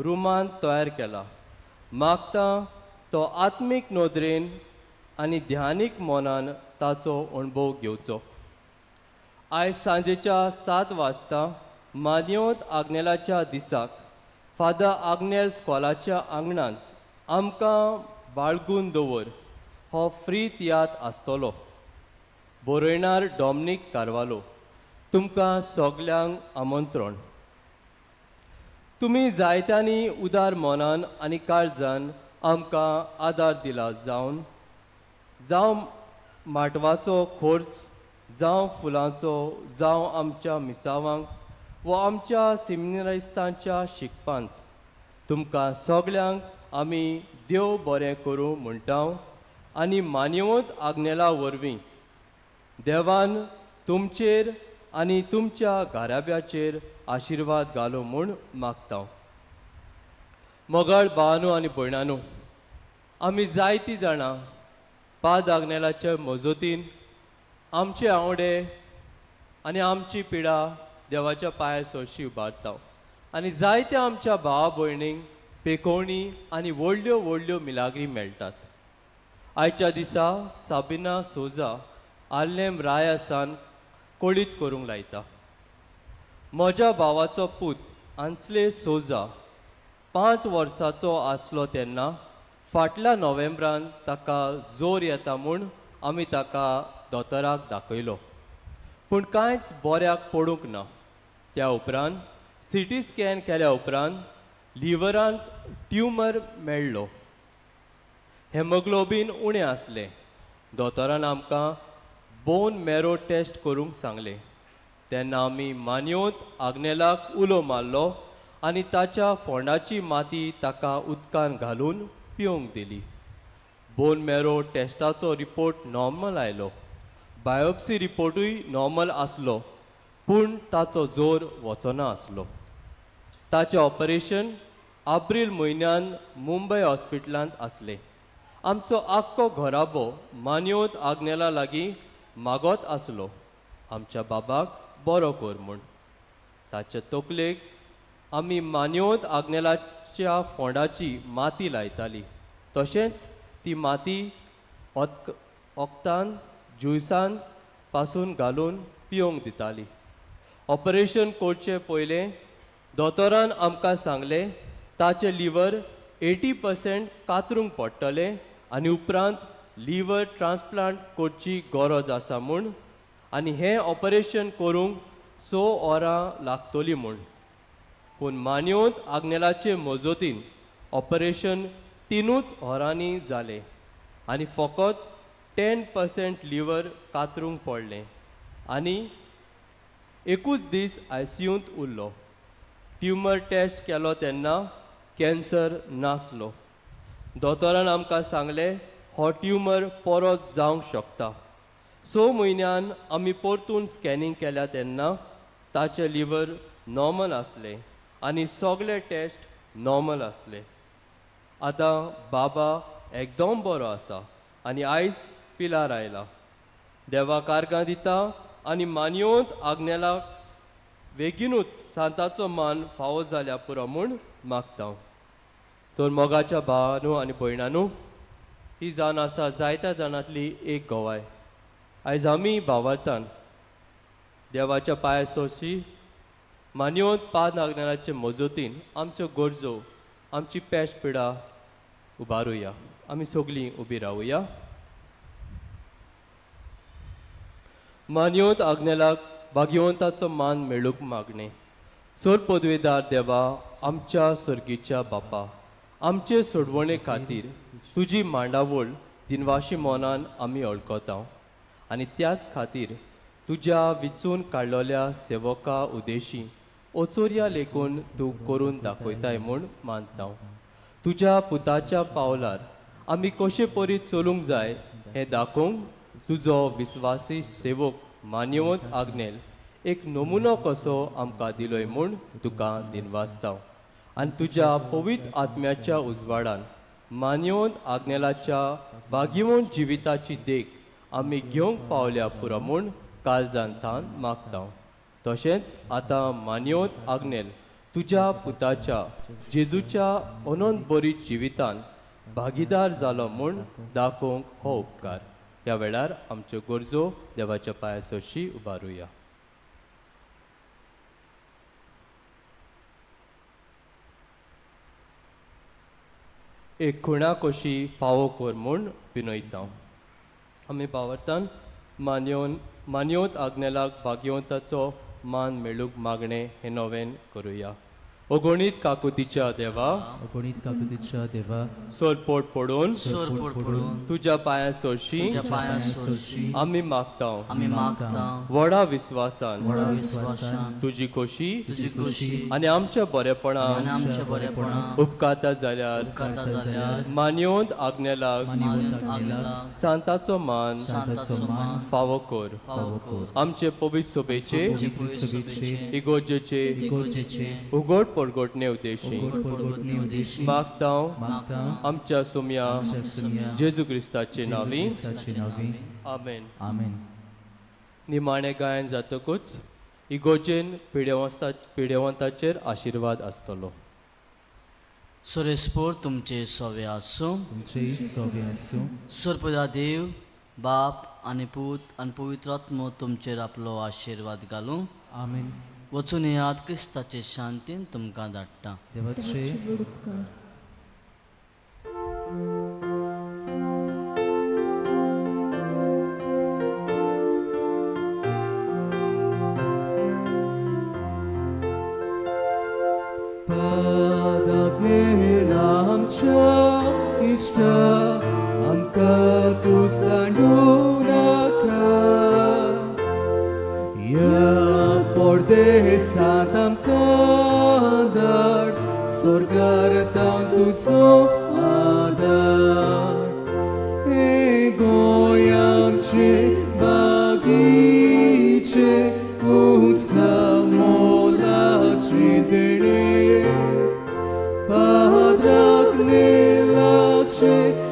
S6: रुमांत तयार केला. मागता तो आत्मीक नदरेन आनी ध्यानीक मनान ताचो अणभव घेवचो. आयज सांजेच्या 7 वाजता मान्यवंत आग्नेलाच्या दिसाक फादर आग्नेल स्कॉलाच्या आंगणांत आमकां बाळगून दवर हो फ्री तियात्र आसतलो. बरयणार डॉमनीक कार्वालो. तुमकां सगल्यांक आमंत्रण. तुमी जायत्यांनी उदार मनान आनी काळजान आमकां आदार दिला, जावन जावं माटवाचो खर्च, जावं फुलांचो, जावं आमच्या मिसावांक वा आमच्या सिमिनरिस्तांच्या शिकपांत. तुमकां सगल्यांक आमी देव बरें करूं म्हणटा आनी मान्यवंत आग्नेला वरवीं देवान तुमचेर आनी तुमच्या घराब्याचेर आशिर्वाद घालो म्हूण मागता. मोगाळ भावानू आनी भयणानू, आमी जायतीं जाणां पाद आग्नेलाचे मजतीन आमचे आंवडे आनी आमची पिडा देवाच्या पांया सरशी उबारता आनी जायत्या आमच्या भावा भयणींक पेकोवणी आनी व्हडल्यो व्हडल्यो मिलाग्री मेळटात. आयच्या दिसा साबिना सोजा आर्लेम रायासान कळीत करूंक लायता. म्हज्या भावाचो पूत आन्सले सोजा 5 वर्सांचो आसलो तेन्ना फाटल्या नोव्हेंब्रान ताका जोर येता म्हूण आमी ताका दोतोराक दाखयलो, पूण कांयच बऱ्याक पडूंक ना. त्या उपरांत सिटी स्कॅन केल्या उपरांत लिवरांत ट्युमर मेळ्ळो. हेमोग्लोबीन उणें आसलें. दोतोरान आमकां बोन मॅरो टेस्ट करूंक सांगलें. तेन्ना आमी मान्यवंत आग्नेलाक उलो मारलो आनी ताच्या फोंडाची माती ताका उदकान घालून पिवंक दिली. बोन मॅरो टेस्टाचो रिपोर्ट नॉर्मल आयलो. बायोप्सी रिपोर्टूय नॉर्मल आसलो, पूण ताचो जोर वचना आसलो. ताचें ऑपरेशन एप्रील म्हयन्यान मुंबय हॉस्पिटलांत आसलें. आमचो आख्खो घराबो मान्यवंत आग्नेला लागीं मागत आसलो आमच्या बाबाक बरो कर म्हूण. ताचे तकलेक आमी मान्यवंत आग्नेलाच्या फोंडाची माती लायताली. तशेंच ती माती ओक्तान ज्युसान पासून घालून पिवंक दिताली. ऑपरेशन करचे पयलें दोतोरान आमकां सांगलें ताचें लिवर 80% कातरूंक पडटलें आनी उपरांत लिवर ट्रान्सप्लांट करची गरज आसा म्हूण आनी हें ऑपरेशन करूंक 6 वरां लागतलीं म्हूण. पूण मान्यवंत आग्नेलाचे मजतीन ऑपरेशन 3 वरांनी जालें आनी फकत 10% लिवर कातरूंक पडलें आनी एकूच दीस आयसीयूंत उरलो. ट्युमर टेस्ट केलो तेन्ना कॅन्सर नासलो. दोतोरान आमकां सांगलें हो ट्युमर परत जावंक शकता. 6 म्हयन्यान आमी परतून स्कॅनिंग केल्या तेन्ना ताचें लिवर नॉर्मल आसलें आनी सगळे टेस्ट नॉर्मल आसले. आतां बाबा एकदम बरो आसा आनी आयज पिलार आयला. देवा कारगां दिता आनी मानयोंत आग्नेलाक बेगीनूच सांताचो मान फावो जाल्या पुरो म्हूण मागता. तर मोगाच्या भावानू आनी भयणानू, ही जावन आसा जायत्या जाणांतली एक गवाय. आयज आमी भावार्थान देवाच्या पांया सोशी मानयोंत पाद आग्नेलाचे मजतीन आमच्यो गरजो, आमची पेश पिडा उबारुया. आमी सगळीं उबी रावया. मानयोंत आग्नेलाक भाग्यवंताचो मान मेळूंक मागणें. सोर पदवेदार देवा, आमच्या सर्गीच्या बापा, आमचे सोडवणे खातीर तुजी मांडावळ दिनवाशी मनान आमी वळखता आनी त्याच खातीर तुज्या विचून काडलेल्या सेवका उदेशी ओचोरया लेखून तूं करून दाखयताय म्हूण मानता. तुज्या पुताच्या पावलार आमी कशे परी चलूंक जाय हें दाखोवंक तुजो विस्वासी सेवक मान्यवंत आग्नेल एक नमुनो कसो आमकां दिलोय म्हूण तुका दिनवासता. आनी तुज्या पवित्र आत्म्याच्या उजवाडान मान्यवंत आग्नेलाच्या भाग्यवंत जिविताची देख आमी घेवंक पावल्या पुरो म्हूण काळजान थावन मागता. तशेंच आतां मान्यवंत आग्नेल तुज्या पुताच्या जेजूच्या अनंत बरी जिवितान भागीदार जालो म्हूण दाखोवंक हो उपकार. ह्या वेळार आमच्यो गरजो देवाच्या पांया सोशी उबारुया. एक खुणा कशी फावो कर म्हूण विनयता. आमी भावार्थान मान्यवंत आग्नेलाक भाग्यवंताचो मान मेळूंक मागणें हें नवेन करुया. अगणीत काकुतीच्या देवा,
S3: अगणीत काकुतीच्या देवा,
S6: सोरपोट पडून तुज्या पांया सोशी आमी मागता. व्हडा विस्वासान तुजी खोशी आनी आमच्या बरेपणाक उपकारता जाल्यार मान्यवंत आग्नेलाक सांताचो मान फावो कर. आमचे पवित्र सभेचे इगोर्जेचे उगड परगटणे उद्देशी मागता आमच्या सोम्या जेजू क्रिस्ताचे नांवी. आमेन. निमाणें गायन जातकूच इगोर्जेन पिडेवंताचेर आशिर्वाद आसतलो.
S4: सुरेशपूर तुमचे सवे आसूं.
S3: तुमचे सवे आसूं.
S4: सोरपदा देव बाप आनी पूत आनी पवित्र आत्मो तुमचेर आपलो आशिर्वाद घालूं.
S3: आमेन.
S4: वचून येयात, क्रिस्ताचे शांतीन तुमकां धाडटा.
S3: देवाचे
S8: पादाग्नेला आमच्या इश्टा आमकां तूं सांडू नाका. ह्या परदेसांत आमकां धाड, स्वर्गार तावन तुजो आदार. हे गोंय आमचें बागीचें उंचा मोलाचें देणें, पाद्राक नेलाचें